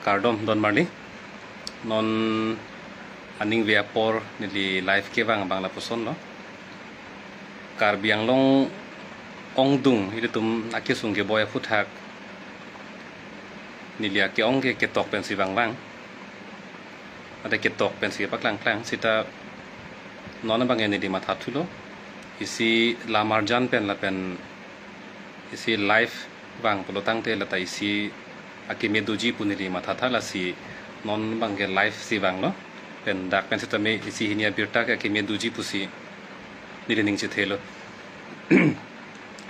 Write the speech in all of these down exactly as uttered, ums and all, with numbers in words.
Kardom don marli. Non aning ve apor neli live kevang abang lapuson lo. Karbi Anglong ongdung ilitum akesung keboi aphuthak neli ake-ong ke ketok pensi vangvang. Ada ketok pensi paklang klang sita non abang neli mathathulo. Isi lamarjan pen lapen isi live vang pulo tangte lata isi akeme doji pu neli mathatha, lasi non abang ke live si vanglo. Pen dak pen sitame isi hini abirta ke akeme doji pusi neli ning chethelo.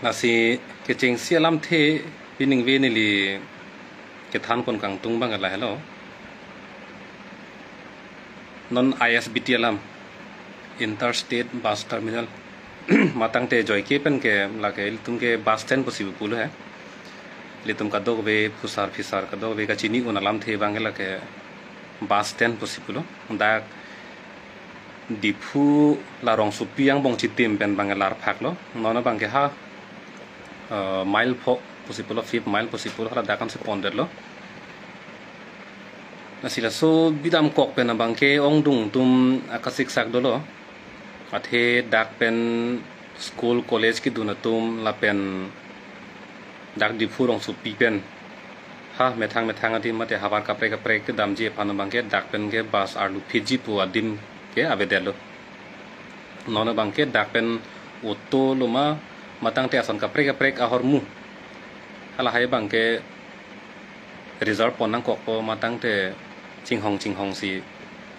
Lasi kechengsi alamthe pining ve neli kethan pon kangtung abang lahelo. Non I S B T alam, Interstate Bus Terminal, matangte joike pen ke lake ilitum ke bus stand pusi pulo he. Ilitum kadokave phusar phisar kadokave kachini un alamthe abang ke lake bus stand pusi pulo. Dak Diphu la Rongsopi angbong chitim pen abang ke larphak lo. Non abang ke ha eh, mile pho pusi pulo, fifth mile pusi pulo, hala dak ansi pondetlo. Lasi laso bidam kok pen abang ke ongdung atum akasiksak dolo. Athe dak pen school college kedun atum lapen dak Diphu Rongsopi pen ha methang methang adim mate havar kaprek kaprek kedamji aphan abang ke dak pen ke bus arlu phitji pu adim ke avedetlo. Non abang ke dak pen auto lo ma, matangte ason kaprek kaprek ahormu halahai abang ke reserve pon nangkokpo, matangte chinghong chinghong si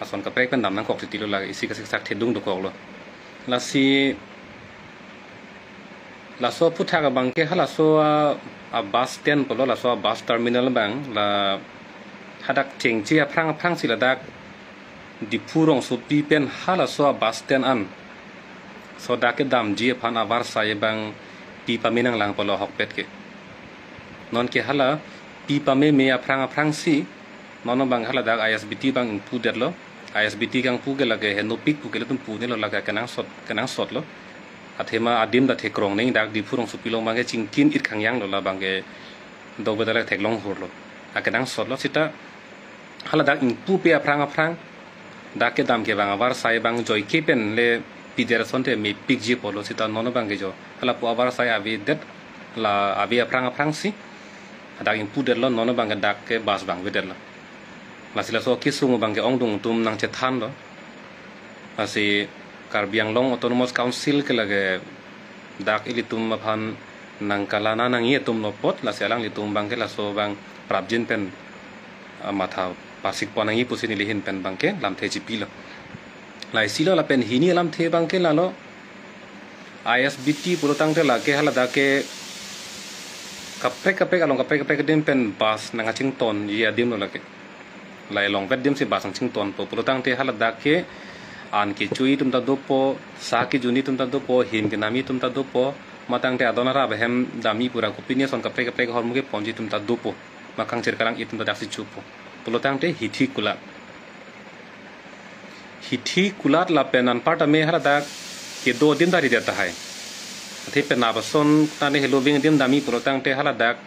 ason kaprek pen dam nangkok titilo, la isi kasiksak thedung dokoklo. Lasi laso aphuthak abang ke halaso a, a bus stand pulo, laso a bus terminal abang la hadak chengche aphrang aphrang si ladak Diphu Rongsopi pen halaso a bus stand an so dak kedamji aphan avarsai abang pi pame nanglang pulo ahokpet ke. Non ke hala pi pameme aphrang aphrang si non abang haladak I S B T abang ingpudetlo. I S B T kangpu ke lake henopik pu ke ilitum punelo, lake kenangsot kenangsotlo. Athema adim ta thekrong neng, dak Diphu Rongsopi along abang ke chingkin it khangyang lo, la abang ke dok bedalek theklong hurlo. Akenangsotlo sita haladak ingpupe aphrang aphrang dak kedam ke abang avarsai abang joike pen le pider asonte mepikji pulo sita non abang ke jo halapu avarsai avedet, la ave aphrang aphrang si hadak ingpudetlo, non abang ke dak ke bus abang avedetlo. Lasi laso kesung abang ke ongdung atum nangchethanlo. Lasi Karbi Anglong Autonomous Council ke lake dak ilitum aphan nangkalana nangji atum lo apot, lasi alanglitum abang ke laso abang prapjin pen ah, matha pasik pon nangji pusi neli ahin pen abang ke lamthe chipilo. Laisilo lapen hini alamthe abang ke lalo I S B T pulo tangte lake haladak ke kaprek kaprek along kaprek kaprek adim pen bus nangkachingtonji adim lo lake. La elongvet adim si bus nangchingtonpo pulo tangte haladak ke an kecho-i atum ta dopo, sa kejun-i atum ta dopo, him kenam-i atum ta dopo, matangte adon arap ahem dam-i pura kopine ason kaprek kaprek ahormu keponji atum ta dopo, ma kangchir kalang-i atum ta daksi chopo. Pulo tangte hithi kulat. Hithi kulat lapen anparta me haladak kedo adim ta ridet tahai. Athe penap ason tane heloving adim dam-i pulo tangte haladak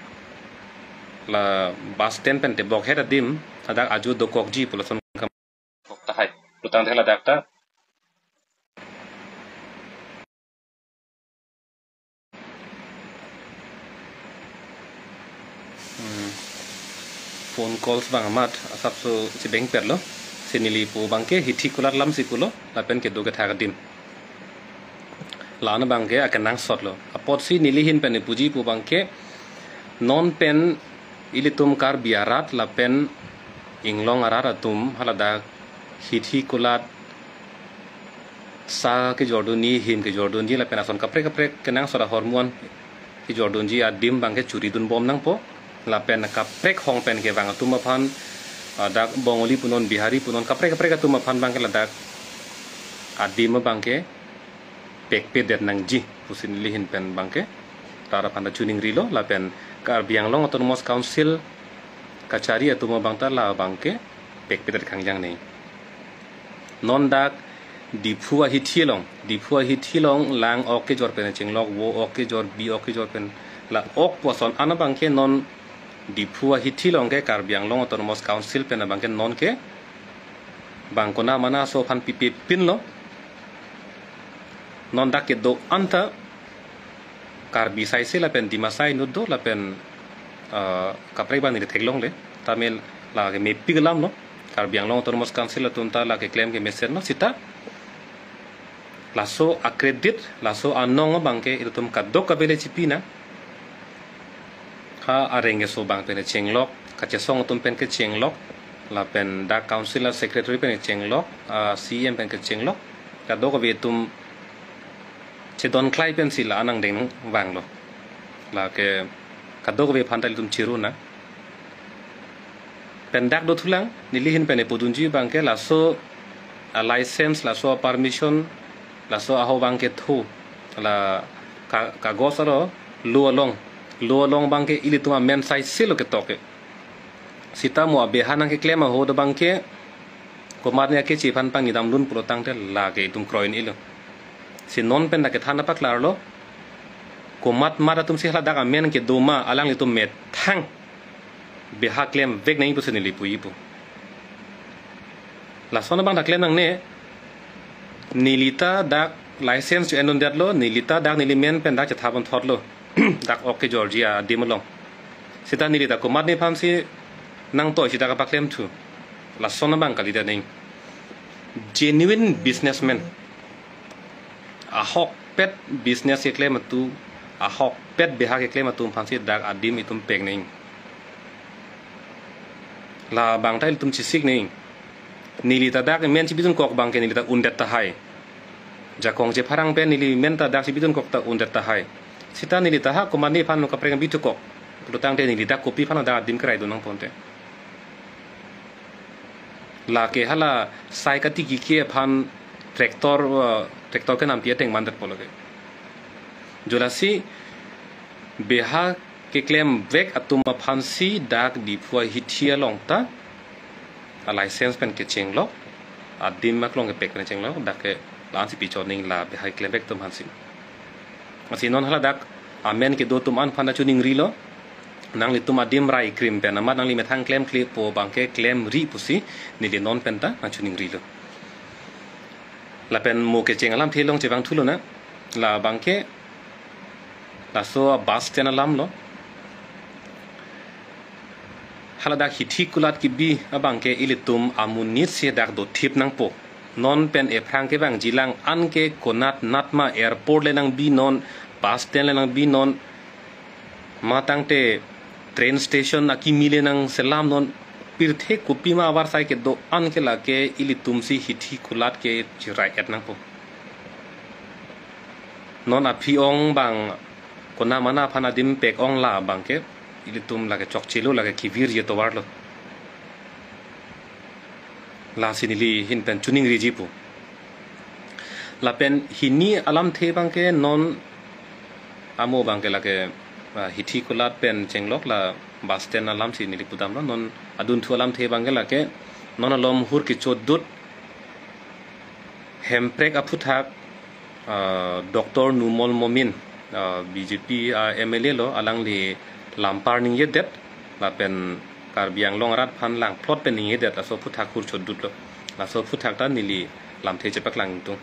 la bus stand pen tebok het adim hadak ajo dokokji pulo ason kam kok tahai. Pulo tangte haladak ta Hmm. Phone calls abang amat asapso chibeng perlo. Si neli pu abang ke hithi kulat alam si pulo, lapen kedo kethak adim. La-an abang ke akenangsotlo. Apotsi neli ahin pen puji pu abang ke non pen ilitum Karbi arat lapen inglong arat atum haladak hithi kulat sa kejordunji, him kejordunji lapen ason kaprek kaprek kenangsot ahormu an kejordunji adim abang ke churi dunbom nangpo. Lapen kaprek hong pen kevang atum aphan, ah, dak Bongali punon, Bihari punon, kaprek kaprek atum aphan abang ke ladak adim abang ke pekpedet nangji pusi neli ahin pen abang ke rat aphan ta choningrilo, lapen Karbi Anglong Autonomous Council kachari atum abang ta la abang ke pekpedet khangjang ne. Non dak Diphu ahithi along, Diphu ahithi along lang ok kejor pen chenglok, vo ok kejor, bi ok kejor pen la ok pu ason an abang ke non Diphu ahithi along ke Karbi Anglong Autonomous Council pen abang ke non ke bang konat mana aso aphan pipe pinlo. Non dak kedo-an ta Karbi asai si lapen Dimasa inut do lapen, ah, kaprek abang neli theklongle. Tame lake mepik alam lo. Karbi Anglong Autonomous Council atum ta lake klem kemesen lo sita laso a-credit, laso anong abang ke ilitum kadokave le chipi nang. Ha areng keso abang pen chenglok, kachesong atum pen kechenglok, lapen dak council a-secretary pen chenglok, ah, C E M pen kechenglok, kadokave atum chedon klai pensi la anang deng vanglo. Lake kadokave aphan ta ilitum chiru nang. Pen dak dothulang, neli ahin pen epudunji abang ke laso a-license, laso a-permission, laso aho abang ke thu, la ka-, kagos aro, law along, law along abang ke ilitum amen asai si lo ketok ke. Sita mo abeha nangkeklem ahut abang ke komatne akeche aphan pangni damdun pulo tangte lake itum kroi un-elo. Si non pen dak kethan apaklarlo. Komat mat atum si haladak amen kedo ma alanglitum methang beha klemvek nangji pusi neli puji pu. Lason abang dak klem nangne, neli ta dak license cho-en-un-detlo, neli ta dak neli men pen dak chethap-un-thotlo. Dak ok ke Georgia adim along. Sita neli ta komatne aphan si nangtoi si dak kapaklemthu. Lason abang kalidet nang. Genuine businessman, ahokpet business keklem atum, ahokpet beha keklem atum aphan si dak adim itum pek nang. Labang ta ilitum chesik nang. Neli ta dak men chibidun kok abang ke neli ta undet tahai. Jakong chepharang pen neli men ta dak chibidun kok ta undet tahai. Sita neli ta ha komatne aphan kaprek bithu kok pulo tangte neli dak kopi aphan dak adim kraidun nangpo ante. Lake hala sai katiki ke aphan tractor, uh, tractor kenampi ateng mandet pulo ke. Jo lasi beha keklemvek atum aphan si dak Diphu ahithi along ta a-license pen kechenglok, adim aklong kepek pen chenglok, dak ke la-an si pichot nang la beha keklemvek atum aphan si. Lasi non haladak amen kedo atum an aphan ta choningrilo. Nanglitum adim rai krim pen amat nangli methang klemklepo abang ke klemri pusi neli non pen ta nangchoningrilo. Lapen mo kecheng alamthe along chevangthulo nang. Labang ke laso a-bus stand alam lo. Haladak hithi kulat kebi abang ke ilitum amonit si dak dothip nangpo. Non pen ephrang kevangji lang an ke konat nat ma, airport le nangbinon, bus stand le nangbinon, matangte train station akimi le nangselamnon, pirthe kopima avarsai kedo-an ke lake ilitum si hithi kulat ke chirai-et nangpo. Non aphi ong abang konat mana aphan adim pek ong la abang ke ilitum lake chokchelo, lake kevirji atovarlo. Lasi neli ahin pen choningriji pu. Lapen hini alamthe abang ke non amo abang ke lake, ah, hithi kulat pen chenglok la bus stand alam si neli pudamlo. Non adunthu alamthe abang ke lake non alom hur kechodut Hemprek aphuthak, ah, Doctor Numal Momin, ah, B J P a-M L A lo, alangli lampar ningjedet lapen Karbi Anglong arat aphan langplot pen ningjedet, laso aphuthak hur chodutlo. Laso aphuthak ta neli lamthe chepaklang ingtung.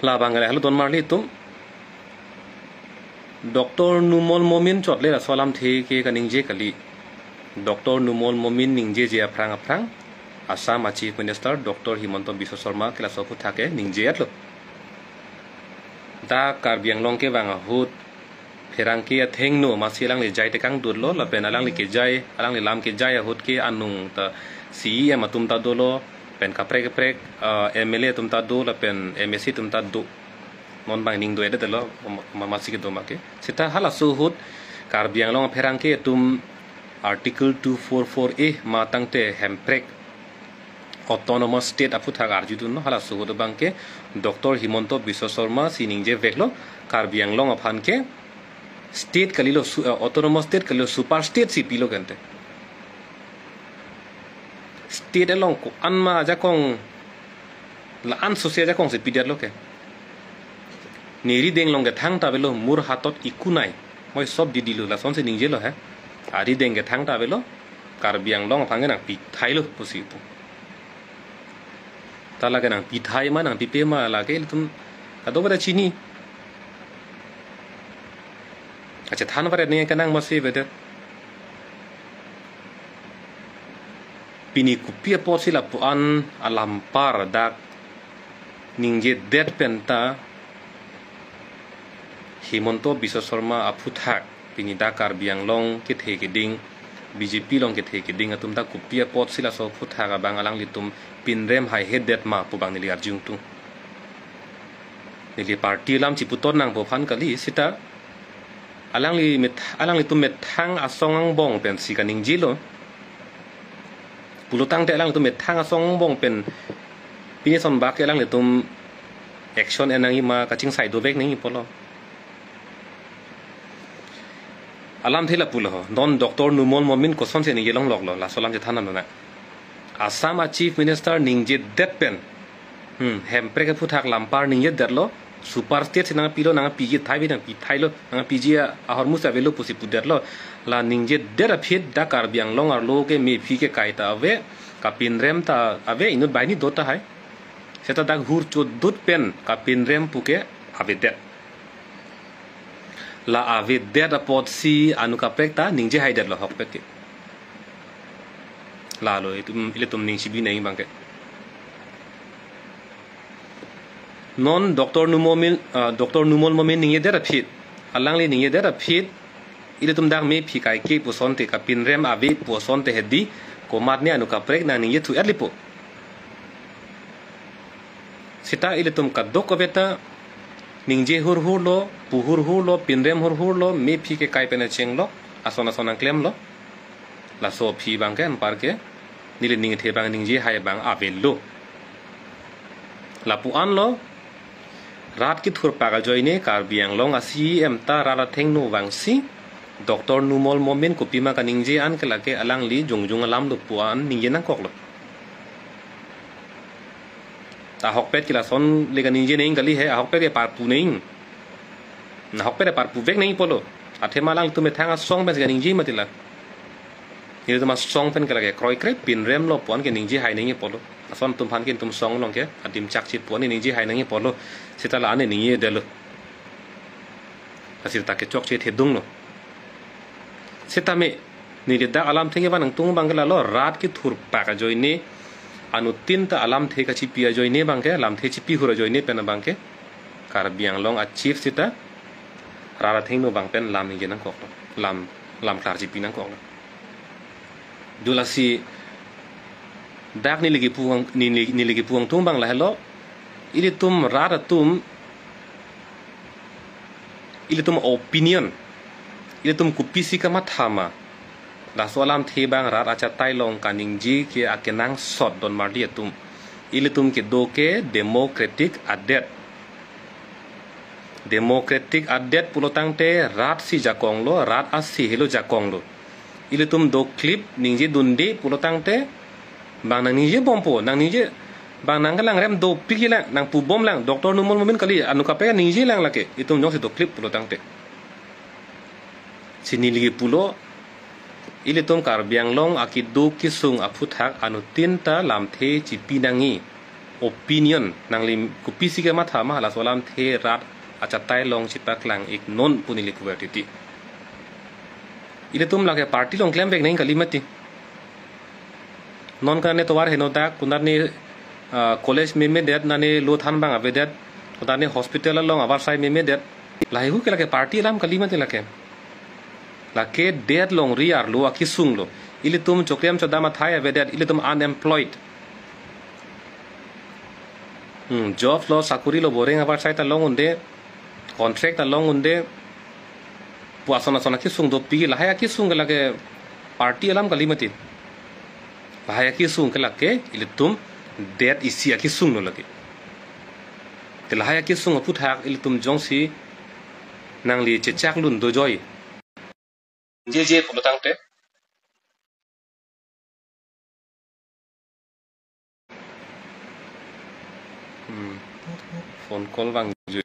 Labang le halo don marli atum. Doctor Numal Momin chotle laso alamthe ke kaningje kali. Doctor Numal Momin ningjeje aphrang aphrang Assam a-Chief Minister Doctor Himanta Biswa Sarma ke laso aphuthak ke ningje-etlo. Dak Karbi Anglong kevang ahut pherangke athengno masi alangli jai tekang dutlo lapen alangli kejai, alangli lam kejai ahut ke anung ta C E M atum ta dolo, pen kaprek kaprek, ah, M L A atum ta do lapen M A C atum ta do. Non abang ning do-edetlo, ma-, ma-, masi kedo ma ke. Sita halaso ahut Karbi Anglong apherangke atum Article two four four A matangte Hemprek Autonomous State aphuthak arjudunlo, halaso ahut abang ke Doctor Himanta Biswa Sarma si ningjeveklo, Karbi Anglong aphan ke state kalilo, su-, eh, autonomous state kalilo, super state si pilo kente. State along ko-an ma ajakong, la-an sose ajakong si pidetlo ke. Neli deng along ke thangta avelo, mur hatot ikunai. Moi sob didilo, lasonsi ningjelo he. Arideng kethang ta avelo, Karbi Anglong aphan ke nangpithai lo pusi pu. Ta lake nangpithai ma, nangpipe ma, lake ilitum kadokave ta chini. Achethan varet nangji kenang masi avedet. Pini kopi apotsi lapu-an alampar dak ningjedet pen ta Himanta Biswa Sarma aphuthak pini dak Karbi Anglong kethe keding, B J P along kethe keding atum ta kopi apotsi laso aphuthak abang alanglitum pinrem haihedet ma pu abang neli arjungtung. Neli party alam chiputon nangpo aphan kali, seta alangli met-, alanglitum methang asong angbong pensi kaningjelo. Pulotangte alanglitum methang asong angbong pen pini ason bak ke alanglitum action en nangji ma kachingsai dovek nangji pulo. Alamthe lapulo ho. Non Doctor Numal Momin kosonsi ningje longloklo, laso alam chethan nang nang. Assam a Chief Minister ningjedet pen, hmm, Hemprek aphuthak lampar ningjedetlo, super state si nangpilo, nangpiji thai bi nangpithailo, nangpiji ahormu si avelo pusi pudetlo. La ningjedet aphi dak Karbi Anglong arlo ke mephi kekai ta ave, kapinrem ta ave, inut banghini do tahai. Seta dak hur chodut pen kapinrem pu ke avedet. La avedet apotsi anu kaprek ta ningje haidetlo ahokpet ke. Lalo itum, ilitum ning chibi nangji abang ke. Non Doctor Numal Momin, ah, Doctor Numal Momin ningjedet aphi, alangli ningjedet aphi, ilitum dak mephi kaike pu asonte, kapinrem ave pu asonte hedi, komatne anu kaprek nangningje thu-etlipo. Seta ilitum kadokave ta ningje hurhurlo, pu hurhurlo, pinrem hurhurlo, mephi kekai pen achenglo, ason ason nangklemlo. Laso aphi abang ke anpar ke neli ningthe abang ningje hai abang avelo. Lapu-anlo, rat kethurpak ajoine Karbi Anglong a C E M ta rat athengno vangsi Doctor Numal Momin kopima kaningje an ke lake alangli jongjung alam dopo an ningje nangkoklo. Ahokpet ke lasonle kaningje nangji kali he, ahokpet ke parpu nangji. Ahokpet ke parpuvek nangji pulo. Athema alangtum methang asong pensi kaningje mati la. Ilitum asong pen ke lake kroikre pinremlo pu an ke ningje hai nangji pulo. Ason atum aphan ke itum asong along ke adim chakche pu an ningje hai nangji pulo. Seta la an ningjedetlo. Asirta kechokche thedunglo. Setame neli dak alamthe kevan nangtung abang ke lalo, rat kethurpak ajoine, anuttin ta alamthe kachipi ajoine abang ke, alamthe chipi hur ajoine pen abang ke Karbi Anglong a chief seta rat athengno abang pen lam ningje nangkoklo, lam, lam klar chipi nangkoklo. Dulasi dak neli kepu ang, neli, neli kepu angtung abang lahelo, ilitum rat atum, ilitum opinion, ilitum kopisi kamatha ma, laso alamthe abang rat achatai along kaningje ke akenangsot donmarli atum. Ilitum kedo ke democratic adet. Democratic adet pulotangte rat si jakonglo, rat ase helo jakonglo. Ilitum doklip ningjedunde pulotangte bang nangningje bompo, nangningje bang nangkelangrem dopik lang, nangpu bom lang, Doctor Numal Momin kali, anu kaprek ningje lang lake, itum jongsi doklip pulotangte. Si neli kepulo, ilitum Karbi Anglong akeduk kesung aphuthak anuttin ta lamthe chipi nangji. Opinion nangli kopisi kematha ma, laso alamthe rat achatai along chepaklang iknon pu neli puver titi. Ilitum lake party along klemvek nangji kali mati. Non ke nane tovar henodak, konatne, ah, college memedet, nane lo than abang avedet, konatne hospital along avarsai memedet. Lahai hu ke lake party alam kali mati lake. Lake det longri arlo akesunglo. Ilitum chokrem chodam athai avedet, ilitum unemployed. Hmm, job lo, sakuri lo, boreng avarsai ta long unde, contract ta long unde, pu ason ason akesung dopik, lahai akesung ke lake party alam kali mati. Lahai akesung ke lake ilitum det isi akesunglo lake. Te lahai akesung aphuthak ilitum jongsi nangli chechak lun dojoi. Jeje pulotangte. Hmm. Phone call vangjo.